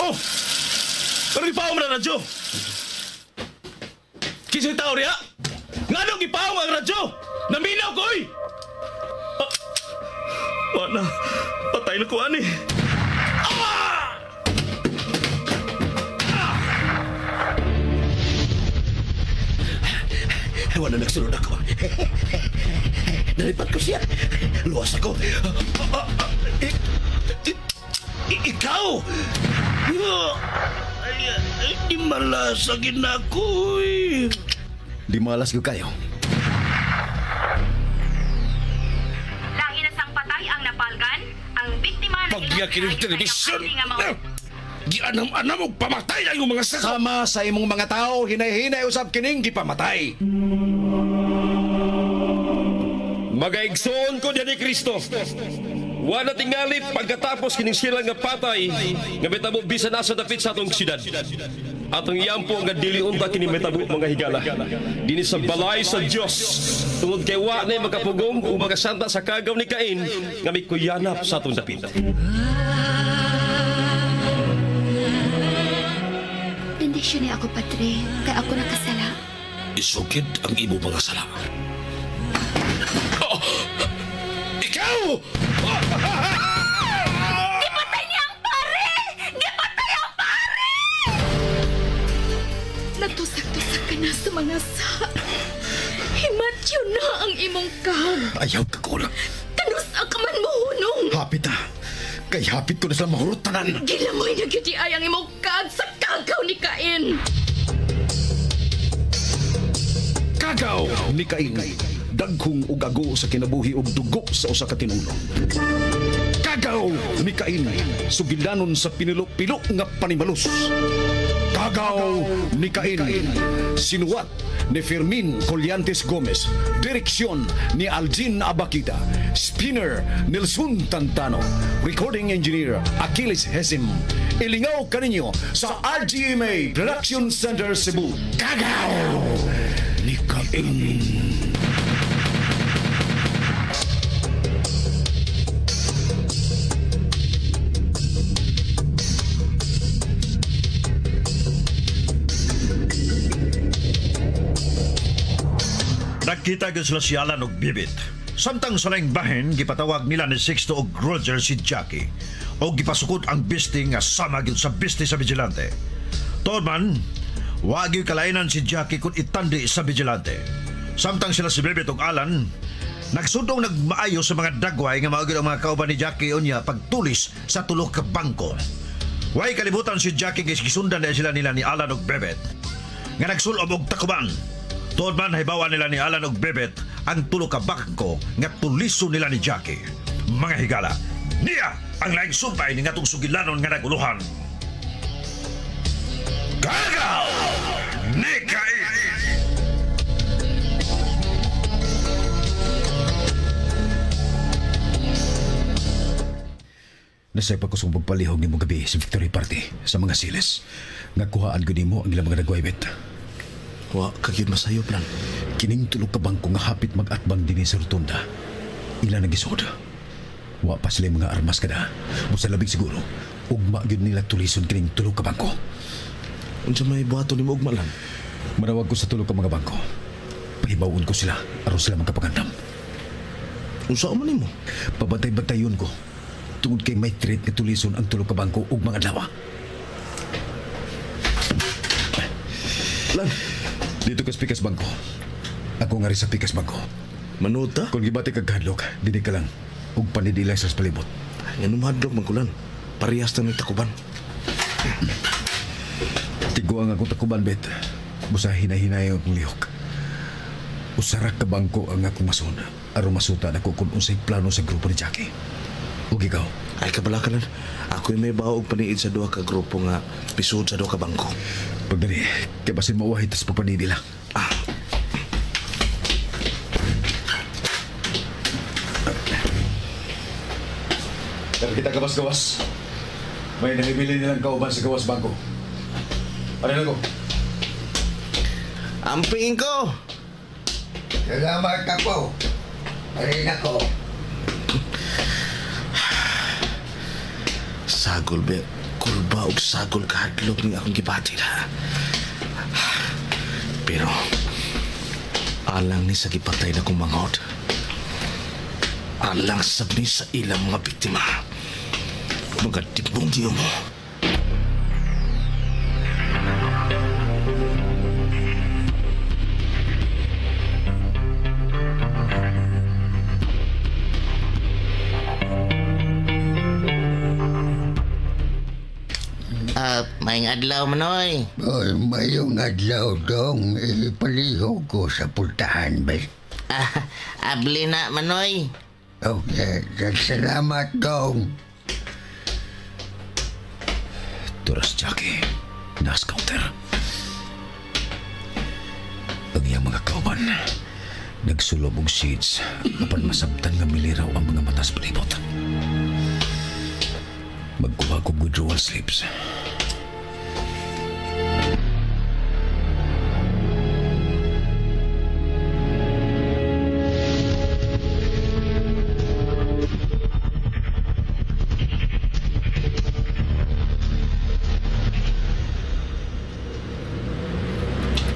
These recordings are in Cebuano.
Oh! Pero gipaong na radyo! Kinsay tao riya? Nganong gipaong ang radyo? Naminaw ko, oy! Ah, wala. Patay na ko, ani. Ah! Wala nagsunod ako. Nalipat ko siya. Luwas ako. Ikaw! Ay, ay, di malasagin ako eh. Di malas ko kayo. Lahi na sang patay ang napalgan, ang biktima na Pagyakin ng telebisyon! Gianam-anam og pamatay ang iyong mga saka! Sama sa imong mga tao, hinay-hinay usab kining gipamatay. Magaigsoon ko diyan ni Kristo. Wala tingali pagkatapos kining sila nga patay nga mitabo bisan asa dapit sa atong siyudad. Atong iyampo nga dili unta kini mitabo mga higala. Dinhi sa balay sa Dios. Tungod kay wa nay makapugong o makasanta sa kagaw ni Cain nga mikuyanap sa atong dapit. Bendisyon ni ako, Padre, kay ako nakasala. Isukid ang imo mga sala. Oh! Ikaw! Gipatay niya ang pare! Gipatay ang pare! Natusak-tusak ka na sa mga sa. Himatyo na ang imong kag. Ayaw ka ko lang. Kanus ang kaman mo hunong. Hapit ah. Kay hapit ko na sila mahurot tanan. Gilamoy na gyud ay ang imong kag sa kagaw ni Cain. Kagaw ni Cain. Dagkong ug ago sa kinabuhi ug dugo sa usa ka tinulo. Kagaw ni Cain. Sugilanon sa pinilo-pilo nga panimalus. Kagaw ni Cain. Sinuwat ni Fermin Collantes Gomez. Direksyon ni Aljin Abakita. Spinner Nelson Tantano. Recording Engineer Achilles Hesim. Ilingaw kaninyo sa RGMA Production Center Cebu. Kagaw ni Cain. Nagkita gyud sila si Alan og Bibit. Samtang sa laing bahin, gipatawag nila ni Sixto og Roger si Jackie. Og gipasukot ang biste nga sama gyud sa biste sa vigilante. Tuod man, wa gyud kalainan si Jackie kung itandi sa vigilante. Samtang sila si Bibit og Alan, nagsudong nagmaayo sa mga dagway nga mao gyud ang mga kauban ni Jackie unya pagtulis sa tulo ka bangko. Way kalibutan si Jackie kay gisundan na sila nila ni Alan og Bebet nga nagsulob og takuban. Tuod man hibawa nila ni Alan og Bebet ang tulo ka bangko nga tuliso nila ni Jackie. Mga higala, niya ang laing sumpay ni ngatong sugilanon nga naguluhan. Kagaw ni Cain! Nasay pa ko sa pagpalihog nimo gabi sa Victory Party sa mga siles. Nga kuhaan ko nimo ang ilang mga nagwaybet. Wa ka gyud masayop lang. Kining tulo ka bangko nga hapit mag-atbang dinhi sa rotunda. Ila nagisod. Wa pa sila mga armas kada. Busa labig siguro. Ugma gyud nila tulison kining tulo ka bangko. Unsa may buhaton nimo ugma lang? Manawag ko sa tulo ka mga bangko. Pahibawon ko sila aron sila magkapagandam. Unsa man nimo? Pabantay-bantayon ko. Tungod kay may threat nga tulison ang tulo ka bangko ug mga adlaw. Lan, Dito ka sa Pikas Bangko. Ako nga rin sa Pikas Bangko. manood ta? Kung gibati kag hadlok, dili ka lang. Ug panidilay sa palibot. Nga mahadlok man ko lan. Parehas na takuban. Tigo ang akong takuban, bet. Busa hinay-hinay ang akong lihok. Usara ka bangko ang akong masun. Aron masuta nako kung unsay plano sa grupo ni Jackie. Ug ikaw, Ay kabala ka lan. Ako'y may bao og paniid sa duha ka grupo nga pisod sa duha ka bangko. Pagdali, kay basin mauwahi tas pagpanidila. Ah. Pero kita gawas-gawas. May nahibili nilang kauban sa gawas bangko. Ano na ko? Amping ko! Salamat ako. Arin ako. Sagol ba? Kulba og sagol kahadlok ni akong gibati na. Pero alang ni sa gipatay na kong manghod. Alang sab ni sa ilang mga biktima. Mga demonyo mo. Maayong adlaw, Manoy. Oy, mayong adlaw dong. Ipalihog ko sa pultahan ba? Abli na, Manoy. Okay, salamat dong. Turas Jackie, nas counter. Ang iyang mga kauban, nagsulob og shades apan masabtan nga miliraw ang mga mata sa palibot. Magkuha kog withdrawal slips.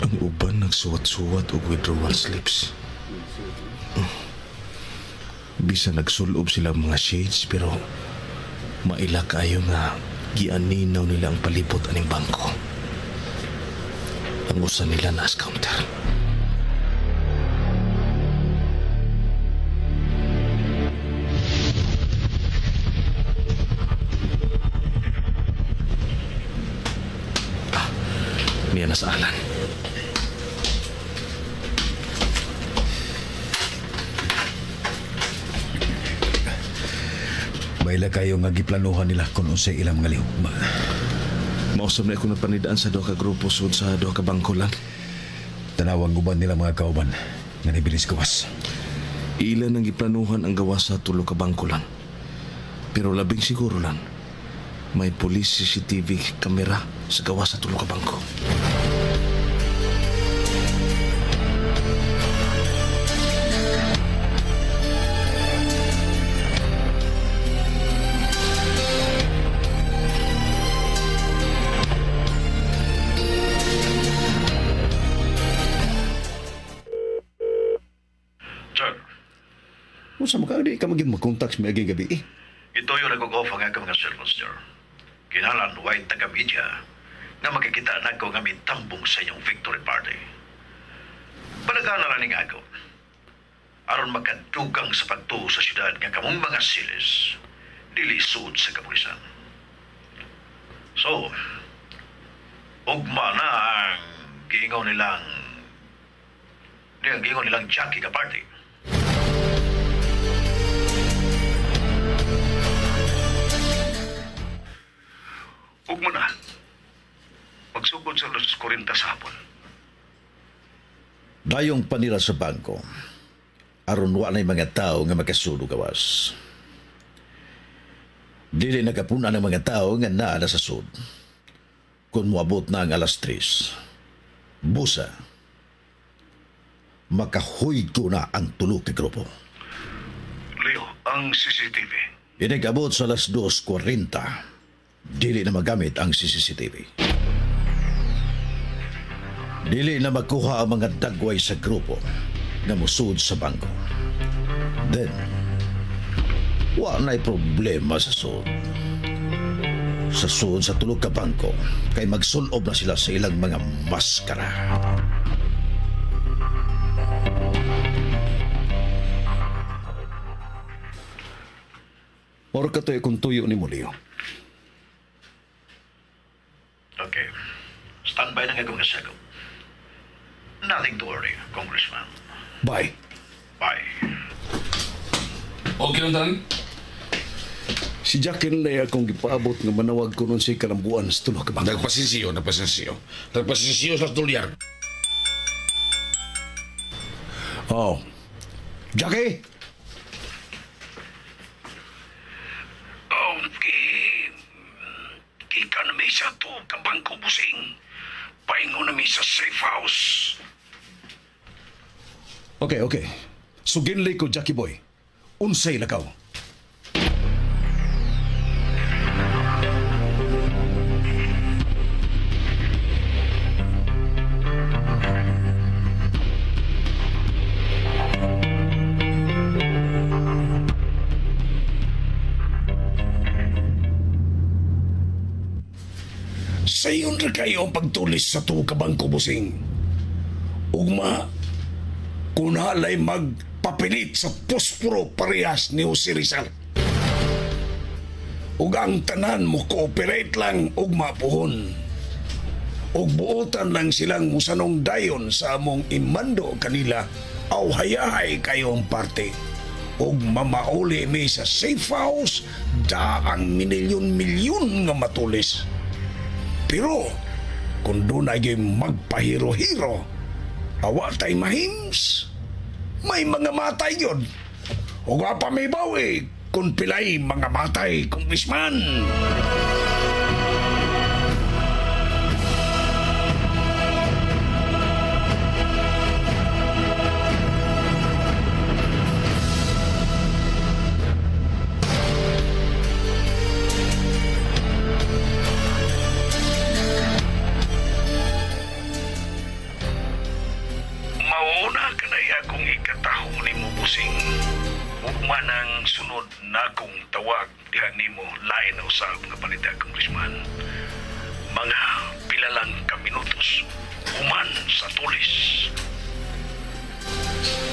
Ang uban nagsuwat-suwat og withdrawal slips. Bisa nagsulob sila mga shades pero maila kaayo nga gianinaw nila ang palibot aning bangko. Ang usa nila naas counter. Niya na sa Alan. Maila kayo nga giplanuhan nila kung unsay ilang mga lihukma. Mausap na ako na panidaan sa duha ka grupo sud sa duha ka bangko lang. Tanawang guban nila mga kauban nga nibilis gawas. Ila nang giplanuhan ang gawas sa tulo ka bangko lang. Pero labing siguro lang, may police CCTV kamera sa gawas sa tulo ka bangko. Unsa man ka di ka maging makontak sa miaging gabi eh? Ito yung nag-off ang akong mga cellphones, sir. Kinahanglan white taga-media nga makikita na ko nga may tambong sa inyong victory party. Panagaan na lang ako. Aron makadugang sa pagtuo sa syudad nga kamong mga silis, dili sud sa kapulisan. So, ugma na ang giingaw nilang Jackie ka party. Ugma na. Pagsugod sa alas 40 sa hapon. Dayong panira sa bangko. Aron wa na'y mga tao nga makasulo gawas. Dili nagapuna ng mga tao nga naa na sa sud. Kung moabot na ang alas 3, busa, makahuygo na ang tulo ka grupo. Leo, ang CCTV. Inigabot sa alas 2:40. Dili na magamit ang CCTV. Dili na makuha ang mga dagway sa grupo nga musud sa bangko. Then, wa na'y problema sa sud. Sa sud sa tulog ka bangko, kay magsulob na sila sa ilang mga maskara. Or katoy kung tuyo ni mo, Leo. Okay. Stand by na nga kong kasagop. Nothing to worry, Congressman. Bye. Bye. Okay lang, Dan? Si Jack Kinley akong gipaabot nga manawag ko nun si kalambuan sa tulo ka bangko. Nagpasinsiyo. Nagpasinsiyo sa dolyar. Oh. Jackie! Okay. Kika na may sa to, kabangko busing. Paingon na may sa safe house. Okay. Suginlay ko, Jackie boy. Unsay lakaw. Sayon ra kayo ang pagtulis sa tuo ka bangko, busing. Ugma, kung halay magpapilit sa posporo parehas ni Jose Rizal. Ug ang tanan mo cooperate lang ug mapuhon. Ug buotan lang silang musanong dayon sa among imando kanila aw hayahay kayong parte. Ug mamauli mi sa safe house daang minilyon-milyon nga matulis. Pero kung doon ay magpahiro-hiro, awa tay mahims, may mga matay yun. Ug apa may bawi kung pilay mga matay, Congressman. Mauna ka na akong ikataho ni mo, busing. Ugma ng sunod na akong tawag diha nimo lain na usab nga balita, Congressman. Mga pila lang ka minutos human sa tulis.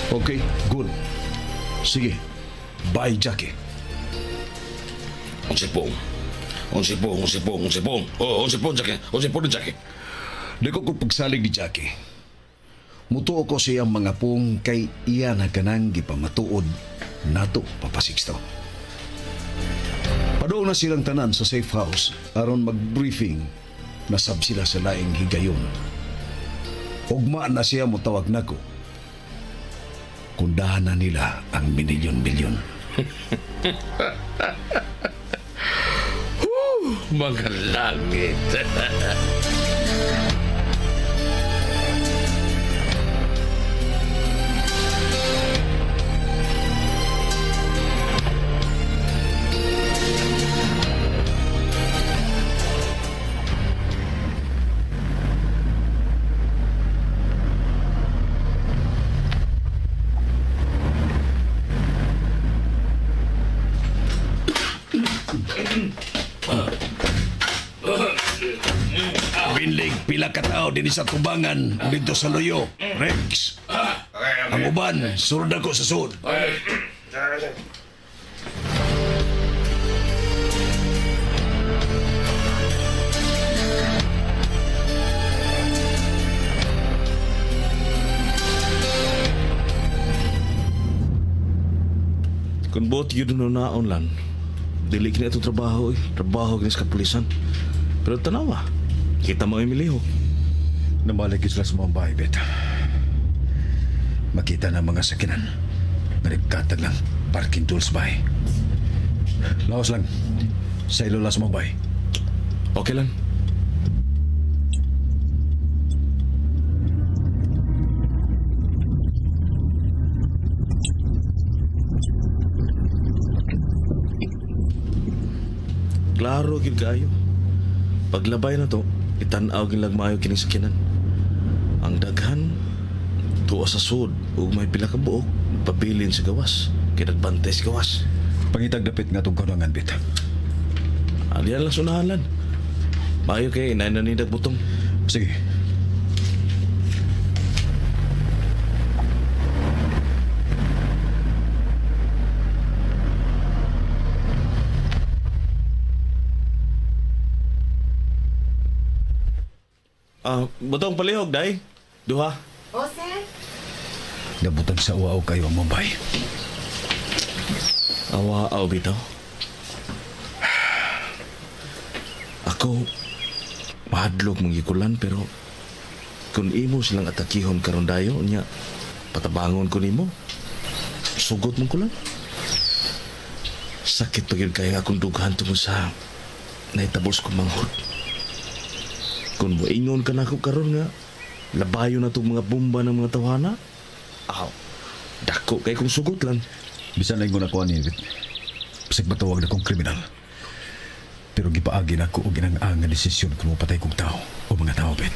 Okay, good. Sige. Bye, Jackie. Unsipong. Unsipong, unsipong, unsipong. Oh, unsipong, Jackie. Unsipong, Jackie. Di ko pagsalig ni Jackie. Mutuo ko siyang mga pong kay iya na kanang gipamatuod nato, Papa Sixto. Padoon na silang tanan sa safe house aron mag-briefing nasab sila sa laing higayon. Ugma na siya motawag nako. Kundahan na nila ang minilyon-milyon. Mga langit. Binlig pila ka tao dinhi sa tubangan dito sa Luyo. Rex. Ang uban, surod ako sa sud. Kung buot yun na naon lang, dili kini itong trabaho eh. Trabaho kini sa kapulisan. Pero tanawa, kita mo Emilio. Namalik sila sa mga bahay, Bet. Makita na mga sakinan. Nagkatag lang, parking tools bahay. Laos lang, sa ilo lang sa mga bahay. Okay lang. Klaro gid kaayo. Paglabay na to, itan-aw gid lagmayo kining sakinan. Ang daghan tuwa sa sud ug may pila ka buok pabilin sa gawas. Kay nagbantay sa gawas. Pangitag dapit nga tong kanangan, Bet. Alian lang sunahan. Maayo kay inay na nindag butong. Sige. Butong palihog, day. Duha. O, sir. Nabutan sa uaw kayo ang Mumbai. Awa-aw, bitaw. Ako, mahadlok mong gikulan, pero kung imo silang atakihon karon dayo, nya, patabangon ko nimo. Sugot mong kulan. Sakit pa gyud kaya akong dughan tungod sa naitabos kong manghod. Kung moingon ka na ako karon nga, labayo na itong mga bomba ng mga tawhana, aw, dako kay kong sugot lang. Bisan na ingon ako ani, bisag matawag na kong kriminal. Pero gipaagi na ko og ginang-ang nga desisyon kung mapatay kong tao o mga tao, Bet.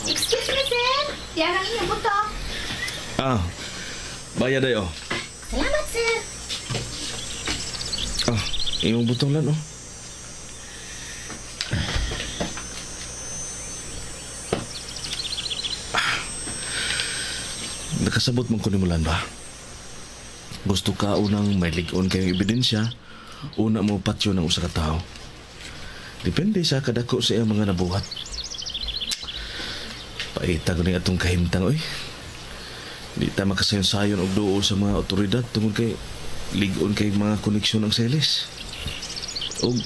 Excuse me, sir. Diyan ang inyong buto. Ah, bayad ayo. Salamat, sir. Ah, imong butong lang, oh. Nakasabot man ko ni Mulan ba? Gusto ka unang may lig-on kayong ebidensya, una mo patyo ng usa ka tawo. Depende sa kadako sa iyang mga nabuhat. Paita ko ni atong kahimtang, oy. Di ta makasayon-sayon og duol sa mga otoridad tungod kay lig-on kay mga koneksyon ang seles. Og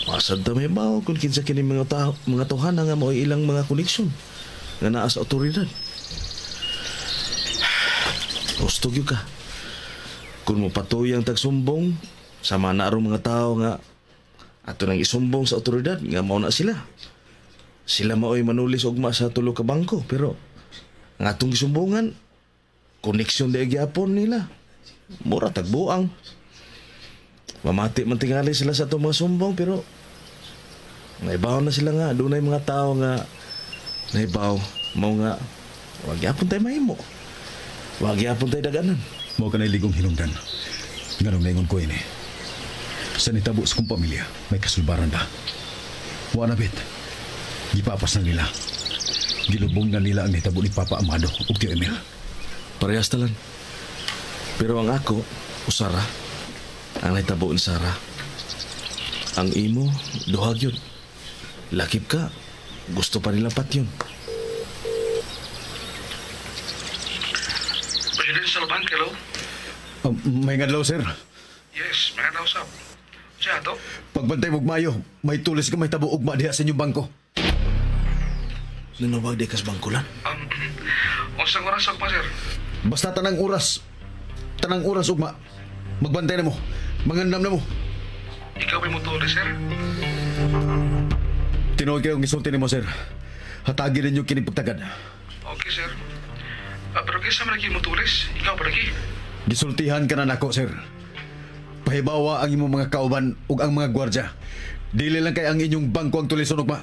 masad ta may bawo kung kinsa kini mga tao, mga tawhana nga mao'y ilang mga koneksyon nga naa sa otoridad. Gusto gyud ka. Kung mopatuyang tagsumbong sama na aron mga tao nga ato nang isumbong sa otoridad nga mao na sila. Sila mao'y manulis ugma sa tulo ka bangko pero ang atong gisumbongan koneksyon di gyapon nila. Mura tagbuang. Mamati man tingali sila sa atong mga sumbong pero naibaw na sila nga dunay mga tao nga naibaw mao nga wag gyapon tay mahimo. Wag gyapon tay daganan. Mao kanay ligong hinungdan. Nganong naingon ko ini. Sa nitabo sa kong pamilya, may kasulbaran ba? Wa na bit. Gipapas na nila. Gilubong na nila ang nitabo ni Papa Amado ug Tio Emil. Parehas talan. Pero ang ako, usara. Ang nahitabo ni Sara. Ang imo, duha gyud. Lakip ka, gusto pa nilang patyon. Presidential Bank, hello? May ngadlaw, sir. Yes, may ngadlaw, sir. Siya to? Pagbantay mo mayo, may tulis ka may tabo ugma diha sa inyong bangko. Nanawag di kas bangko lan? Unsang oras ugma, sir? Basta tanang oras. Tanang oras ugma. Magbantay na mo. Mangandam na mo. Ikaw may mutulis, sir? Tinuod kayo ang isulti nimo, sir. Hatagi ninyo kini pagtagad. Okay, sir. Pero kaysa man lagi mutulis, ikaw pa lagi. Gisultihan ka na nako, sir. Pahibawa ang imong mga kauban ug ang mga gwardya. Dili lang kay ang inyong bangko ang tulison ugma.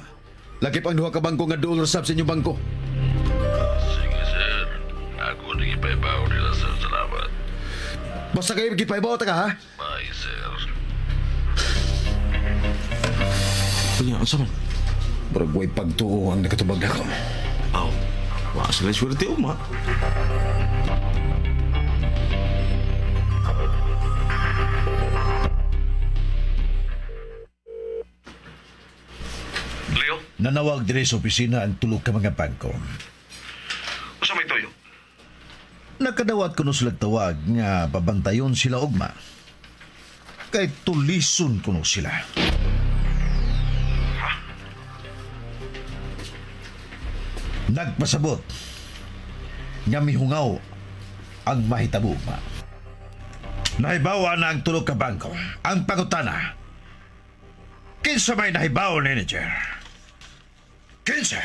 Lakip ang duha ka bangko nga duol sab sa inyong bangko. Sige, sir. Ako na gipahibaw nila, sir. Salamat. Basta kayo gipahibaw ta ka, ha? Bye, sir. Kunya, unsa man? Murag way pagtuo ang nakatubag nako. Aw, wa sila swerte ugma. Leo? Nanawag dire sa opisina ang tulo ka mga bangko. Usa may toyo? Nakadawat kuno sila tawag nga babantayon sila ugma. Kay tulison kuno sila. Ha? Nagpasabot nga mihungaw ang mahitabo ugma. Nahibawa na ang tulo ka bangko. Ang pangutana, kinsa may nahibaw ni Chair? Kinsa?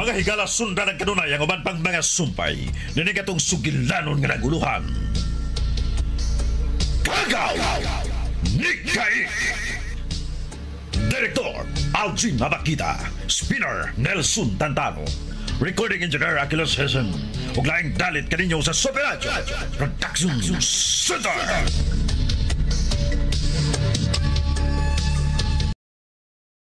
Mga higala sundan ang kanunay ang uban pang mga sumpay. Ninig atong sugilanon nga naguluhan. Kagaw! Nikay! Director Algin Mabakita. Spinner Nelson Tantano. Recording Engineer Achilles Hessen. Ug laing dalit kaninyo sa Super Radio Production Center.